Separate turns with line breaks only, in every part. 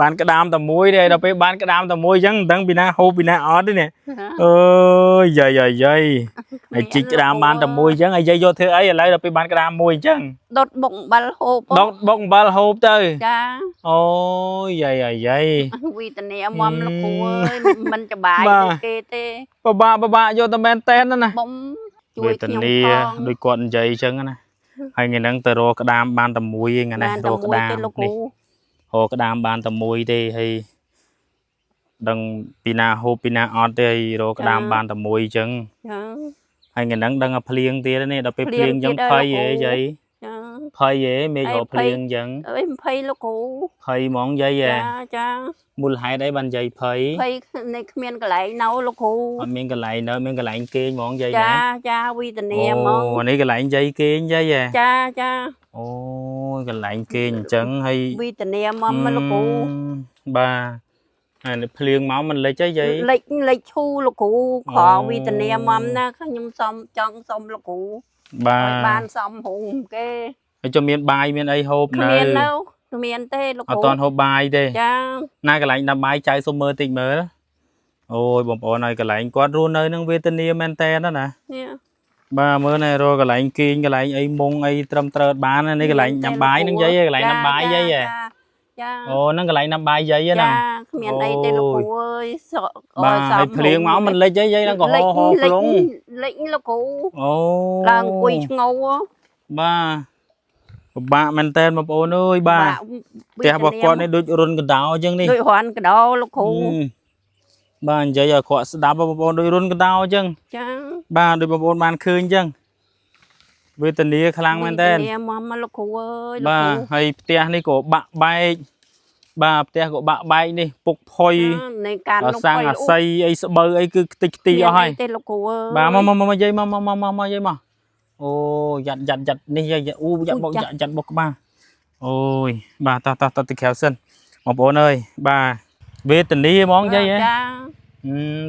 បានក្តាមតែមួយទេដល់ពេលបានក្តាមតែមួយអញ្ចឹងមិនដឹងពីណាហូបពីណាអត់ទេនេះអើយយាយយាយយាយហើយជីកក្តាមបានតែមួយអញ្ចឹងហើយយាយយកធ្វើអីឥឡូវដល់ពេលបានក្តាមមួយអញ្ចឹង
ដុតបុកអំបិលហូប
ដុតបុកអំបិលហូបទៅ
ចា
អូយយាយយាយយាយ
វេទនាមលោកគ្រូអើយមិនសប្បាយ
បាទ
ដូចគេទេ
ពិបាកពិបាកយកតែមែនតែនណា
បំជួយ
វេទ
ខ្ញុំ
នា
ផង
ដូចគាត់និយាយអញ្ចឹងណាហើយថ្ងៃហ្នឹងទៅរកក្តាមបានតែមួយឯងថ្ងៃនេះ
បានតែ
រកក្
មួយ
តាម
ទេលោកគ្រូ
នេះរកក្តាមបានតែមួយទេហើយដឹងពីណាហូបពីណាអត់ទេហើយរកក្តាមបានតែមួយអញ្ចឹង
ចា
ហើយថ្ងៃហ្នឹងដឹងថាភ្លៀងទៀតនេះដល់ពេល
ភ្លៀ
ភ្លៀងអញ្ចឹង
ងទៀត
ភ័យ
ហើយ
ហីយាយ
ចា
ភ័យហីមេឃ
ហើយ
រកភ្លៀងអញ្ចឹង
អើយ20លោកគ្រូ
ភ័យហ្មងយាយហ៎
ចាចា
មូលហេតុអីបានយាយភ័យ
ភ័យនៃគ្មានកន្លែងនៅលោកគ្រូ
អត់មានកន្លែងនៅមានកន្លែងគេងហ្មងយាយ
ចា
ណា
ចាវេទនាហ្មង
អូនេះកន្លែងយាយគេងយាយហ៎
ចាចា
អូយកន្លែងគេងអញ្ចឹងហើយ
វេទនាហ្មងលោកគ្រូ
បាទហើយនេះភ្លៀងមកមិនលិចទេយាយ
លិចលិចឈូលោកគ្រូខ
អូ
វេទនាហ្មងណាខ្ញុំសុំចង់សុំលោកគ្រូ
បា
ឲ្យ
ទ
បានសំរុងគេ
ហើយចុះមានបាយមានអីហូប
គ្
នៅ
មាននៅគ្មានទេលោកគ្រូ
អត់ទាន់ហូបបាយទេ
ចា
ណាកន្លែងដាំបាយចៅសុំមើលតិចមើលអូយបងប្អូនហើយកន្លែងគាត់រស់នៅនឹងវេទនាមែនតើណា
នេះ
បាទមើលណែរកកន្លែងគេងកន្លែងអីមុងអីត្រឹមត្រូវអត់បានណានេះកន្លែងញ៉ាំបាយហ្នឹងយាយកន្លែងញ៉ាំបាយយាយហ៎
ចា
អូហ្នឹងកន្លែងញ៉ាំបាយយាយហ្នឹង
ចាគ្មានអីទេលោកគ្រូអើយសក់
បាទ
សំ
ហើយភ្លៀងមកមិនលិចទេយាយហ្នឹងក៏ហោហោ
លិច
ក្លង
លិចលោកគ្រូ
អូ
ឡើងអង្គុយឆ្ងោ
បាទពិបាកមែនតើបងប្អូនអើយបាទផ្ទះរបស់គាត់នេះដូចរុនកដោអញ្ចឹងនេះ
ដូចរាន់កដោលោកគ្រូ
ហឹមបាទនិយាយឲ្យគាត់ស្ដាប់បងប្អូនដូចរុនកដោអញ្ចឹង
ចា
បាទដូចបងប្អូនបានឃើញអញ្ចឹងវេទនាខ្លាំងមែនតើ
វេទនាមកលោកគ្រូអើយលោក
បាទ
គ្រូ
ហើយផ្ទះនេះក៏បាក់បែកបាទផ្ទះក៏បាក់បែកនេះពុកផុយ
នៃការលោក
សាំងអាស័យអីស្បូវអីគឺខ្ទេចខ្ទីអស់ហើយ
ទេលោកគ្រូអើយ
បាទមកមកមកយាយមកមកមកមកយាយមកអូយ៉ាត់យ៉ាត់យ៉ាត់នេះយាយអូយ៉ាត់បុកយ៉ាត់យ៉ាត់បុកក្បាលអូយបាទតោះតោះតោះទៅក្រៅសិនបងប្អូនអើយបាទវេទនាហ្មងយាយហ៎
ចា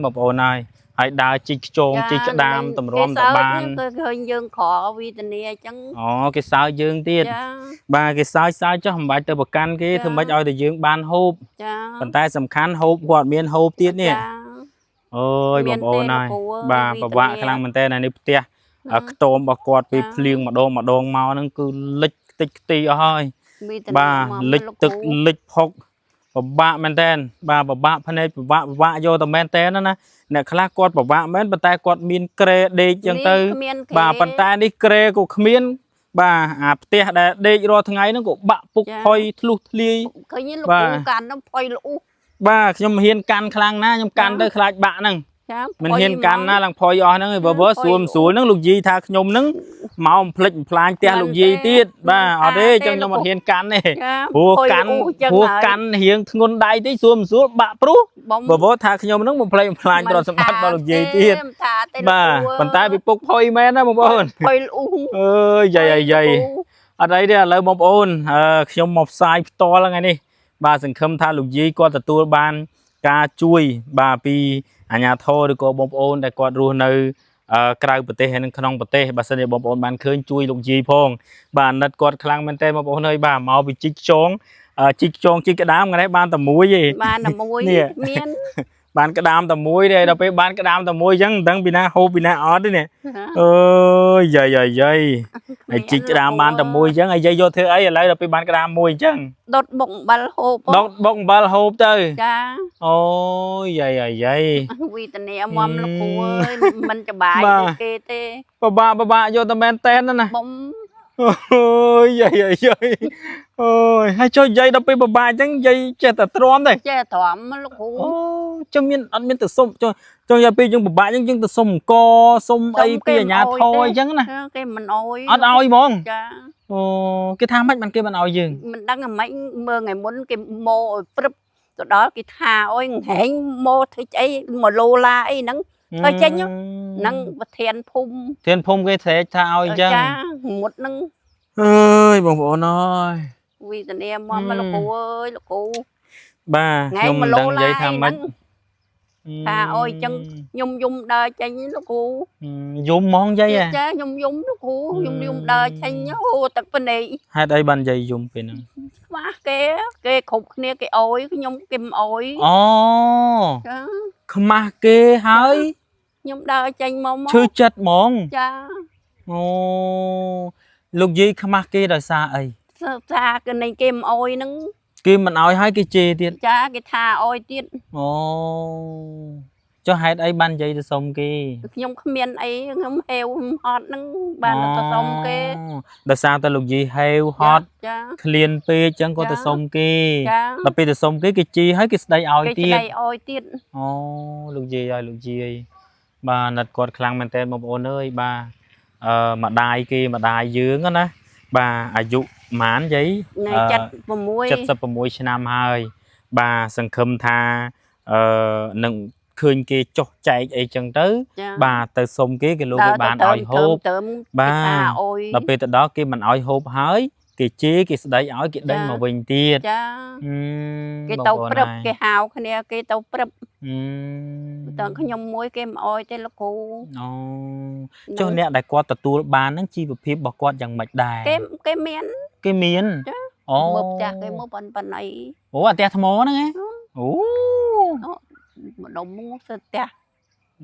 បងប្អូនហើយហើយដើរជីកខ្យងជីកក្តាមតម្រាំតបាន
គេឃើញយើងក្រវេទនាអញ្ចឹង
អូគេសើចយើងទៀត
ចា
បាទគេសើចសើចចុះមិនបាច់ទៅប្រកាន់គេធ្វើម៉េចឲ្យតែយើងបានហូប
ចា
ប៉ុន្តែសំខាន់ហូបគាត់មានហូបទៀតនេះ
ចា
អូយបងប្អូនហើយ
មានទេលោកគ្រូអើយ
បាទ
វេទនា
ពិបាកខ្លាំងមែនតើនេះផ្ទះខ្ទមរបស់គាត់ពេល
ចា
ភ្លៀងម្ដងម្ដងមកហ្នឹងគឺលិចខ្ទេចខ្ទីអស់ហើយ
វេទនា
បាទ
មក
លិចទឹក
លោកគ្រូ
លិចផុកពិបាកមែនតើបាទពិបាកភ្នែកពិបាកពិបាកយកតែមែនតើណាអ្នកខ្លះគាត់ពិបាកមែនប៉ុន្តែគាត់មានក្រែដេកចឹងទៅ
គ្មានគេ
បាទប៉ុន្តែនេះក្រែក៏គ្មាន បាទអាផ្ទះដែលដេករាល់ថ្ងៃហ្នឹងក៏បាក់ពុក
ចា
ផុយធ្លុះធ្លាយ
ឃើញលោក
បាទ
គ្រូកាន់នោះផុយល្អូស
បាទខ្ញុំហ៊ានកាន់ខ្លាំងណាស់ខ្ញុំកាន់
ចា
ទៅខ្លាចបាក់ហ្នឹង
ចា
មិនហ៊ានកាន់ណាឡើងផុយអស់ហ្នឹងឯងបើបើ
ផុយ
ស្រួលមិនស្រួលហ្នឹងលោកយីថាខ្ញុំហ្នឹងមកបំភ្លេចបំផ្លាញផ្ទះលោកយីទៀតបាទអត់ទេអញ្ចឹងខ្ញុំអត់ហ៊ានកាន់ទេ
ចា
ព្រោះ
ផុយ
កាន់
ល្អូសចឹង
ព្រោះ
ហើយ
កាន់រៀងធ្ងន់ដៃតិចស្រួលមិនស្រួលបាក់ព្រោះ
បំ
បើបើថាខ្ញុំហ្នឹងបំភ្លេចបំផ្លាញទ្រព្យសម្បត្តិរបស់លោកយាយទៀត
មិនថាទេលោក
បាទ
គ្រូ
ប៉ុន្តែវាពុកផុយមែនណាបងប្អូន
ផុយល្អូស
អើយយាយយាយយាយអត់អីទេឥឡូវបងប្អូនអឺខ្ញុំមកផ្សាយផ្ទាល់ថ្ងៃនេះបាទសង្ឃឹមថាលោកយាយគាត់ទទួលបានការជួយបាទពីអាជ្ញាធរឬក៏បងប្អូនដែលគាត់រស់នៅក្រៅប្រទេសហើយនិងក្នុងប្រទេសបើសិនជាបងប្អូនបានឃើញជួយលោកយាយផងបាទអាណិតគាត់ខ្លាំងមែនទែនបងប្អូនអើយបាទមកពីជីកខ្យងជីកខ្យងជីកក្តាមថ្ងៃនេះបានតែមួយទេ
បានតែមួយ
នេះ
មាន
បានក្តាមតែមួយទេដល់ពេលបានក្តាមតែមួយអញ្ចឹងមិនដឹងពីណាហូបពីណាអត់ទេនេះអើយយាយយាយយាយហើយជីកក្តាមបានតែមួយអញ្ចឹងហើយយាយយកធ្វើអីឥឡូវដល់ពេលបានក្តាមមួយអញ្ចឹង
ដុតបុកអំបិលហូប
ដុតបុកអំបិលហូបទៅ
ចា
អូយយាយយាយយាយ
វេទនាមលោកគ្រូអើយមិនសប្បាយ
បាទ
ដូចគេទេ
ពិបាកពិបាកយកតែមែនតែនណា
បំ
អូយយាយយាយយាយអូយហើយចុះយាយដល់ពេលពិបាកអញ្ចឹងយាយចេះតែទ្រាំទេ
ចេះទ្រាំលោកគ្រូ
អូចុះមានអត់មានទៅសុំចុះចុះយាយពេលយើងពិបាកអញ្ចឹងយើងទៅសុំអង្គសុំអីពីអាជ្ញាធរអញ្ចឹងណា
គេមិនអោយ
អត់ឲ្យហ្មង
ចា
អូគេថាម៉េចបានគេមិនឲ្យយើង
មិនដឹងអាម៉េចមើលថ្ងៃមុនគេមកឲ្យព្រឹបទៅដល់គេថាអុយហែងមកធ្វើអីមកឡូឡាអីហ្នឹង ធ្វើចេញហ៎ ហ្នឹងប្រធានភូមិ
ធានភូមិគេស្រែកថាឲ្យអញ្ចឹង
ចាមុតហ្នឹង
អើយបងប្អូនអើយ
វេទនាមកលោកគ្រូអើយលោកគ្រូ
បាទ
ថ្ងៃ
ខ្ញុំមិន
មកឡូ
ដឹងនិ
ឡា
យាយថាម៉េច
អីហ្នឹង ថាអុយចឹង ខ្ញុំយំដើរចេញលោកគ្រូ
យំហ្មងយាយហ៎
ចាខ្ញុំយំលោកគ្រូខ្ញុំយំដើរចេញហូរទឹកភ្នែក
ហេតុអីបានយាយយំពេលហ្នឹង
ខ្វះគេគេគ្រប់គ្នាគេអោយខ្ញុំគេមិនអោយ
អូ
ចា
ខ្មាស់គេហើយ
ខ្ញុំដើរចេញមកមក
ឈឺចិត្តហ្មង
ចា
អូលោកយាយខ្មាស់គេដោយសារអី
សាគេនេះគេមិនអោយហ្នឹង
គេមិនអោយហើយគេជេរទៀត
ចាគេថាអោយទៀត
អូចុះហេតុអីបានយាយទៅសុំគេ
ខ្ញុំគ្មានអីខ្ញុំហេវហត់ហ្នឹងបានទៅសុំគេ
អូដោយសារតែលោកយាយហេវហត់
ចា
ឃ្លានពេកអញ្ចឹងក៏ទៅសុំគេ
ចា
ដល់ពេលទៅសុំគេគេជីហើយគេស្ដីឲ្យ
គេ
ទៀត
ស្ដីអោយទៀត
អូលោកយាយហើយលោកយាយបាទណាត់គាត់ខ្លាំងមែនតើបងប្អូនអើយបាទអឺម្ដាយគេម្ដាយយើងហ្នឹងណាបាទអាយុប៉ុន្មានយាយ
នៅ
អឺ
76
76ឆ្នាំហើយបាទសង្ឃឹមថាអឺនឹងឃើញគេចុះចែកអីចឹងទៅ
ចា
បាទទៅសុំគេគេលោកគេបានឲ្យហូប
ទៅ
បាទ
គេថាអោយ
ដល់ពេលទៅដល់គេមិនឲ្យហូបហើយគេជេរគេស្ដីឲ្យគេដេញមកវិញទៀត
ចា
ហឹម
គេទៅ
បងប្អូន
ព្រឹប
ហើយ
គេហៅគ្នាគេទៅព្រឹប
ហឹម
តើខ្ញុំមួយគេមិនអោយទេលោកគ្រូ
អូចុះអ្នកដែលគាត់ទទួលបានហ្នឹងជីវភាពរបស់គាត់យ៉ាងម៉េចដែរ
គេគេមាន
គេមាន
ចា
អូ
មើលផ្ទះគេមើលប៉ុនប៉ុនអី
អូអាផ្ទះថ្មហ្នឹងឯងអូ
ម្ដុំមកសិតផ្ទះ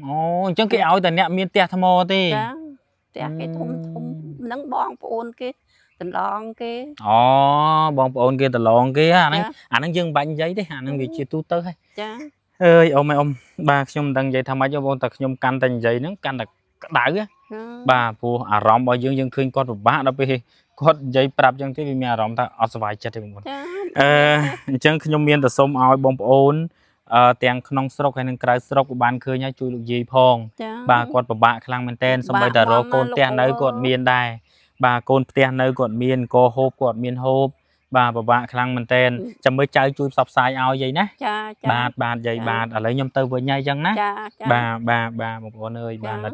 អូអញ្ចឹងគេឲ្យតែអ្នកមានផ្ទះថ្មទេ
ចាផ្ទះគេធំធំហ្នឹងបងប្អូនគេដណ្ដងគេ
អូបងប្អូនគេប្រឡងគេអាហ្នឹង
ចា
អាហ្នឹងយើងមិនបាច់និយាយទេអាហ្នឹងវាជាទូទៅហើយ
ចា
អើយអ៊ំអើយអ៊ំបាទខ្ញុំមិនដឹងនិយាយថាម៉េចទេបងប្អូនតែខ្ញុំកាន់តែនិយាយហ្នឹងកាន់តែក្តៅហ៎បាទព្រោះអារម្មណ៍របស់យើងយើងឃើញគាត់ពិបាកដល់ពេលគាត់និយាយប្រាប់ចឹងទេវាមានអារម្មណ៍ថាអត់សប្បាយចិត្តទេបងប្អូន
ចា
អឺអញ្ចឹងខ្ញុំមានតែសូមឲ្យបងប្អូនអឺទាំងក្នុងស្រុកហើយនិងក្រៅស្រុកក៏បានឃើញហើយជួយលោកយាយផង
ចា
បាទគាត់ពិបាកខ្លាំងមែនទែនសូម្បីតែរកកូនផ្ទះនៅគាត់មានដែរបាទកូនផ្ទះនៅគាត់មានកហូបគាត់មានហូបបាទពិបាកខ្លាំងមែនទែនចាំមើលចៅជួយផ្សព្វផ្សាយឲ្យយាយណា
ចាចា
បាទបាទយាយបាទឥឡូវខ្ញុំទៅវិញហើយអញ្ចឹងណា
ចាចា
បាទបាទបាទបងប្អូនអើយបាទ
ចា
ណិត